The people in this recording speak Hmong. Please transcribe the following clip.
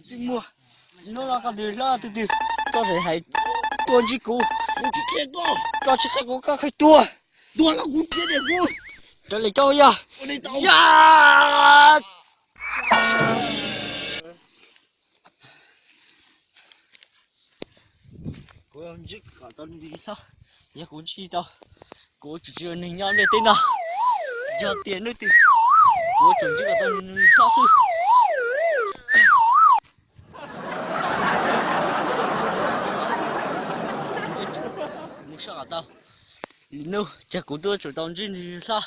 Tsis muaj, hnub no koj tus hlob twg twg, koj tseem hais tuaj ntsib kuv, koj tsis qhia kuv koj qhia tuaj, tuaj los kuv cia tias kuv raws li koj yog. Yog. Kuv ntsib kom tau nws hlob, yog kuv ntsib tsis tau, kuv tseem tsis ua neeg nyob ntiaj teb no. Yog tias hnub twg kuv tseem ntsib kom tau nws hlob xwb. Mus soj kom tau, hnub cas kuv twb tseem tau ntsib nws hlob.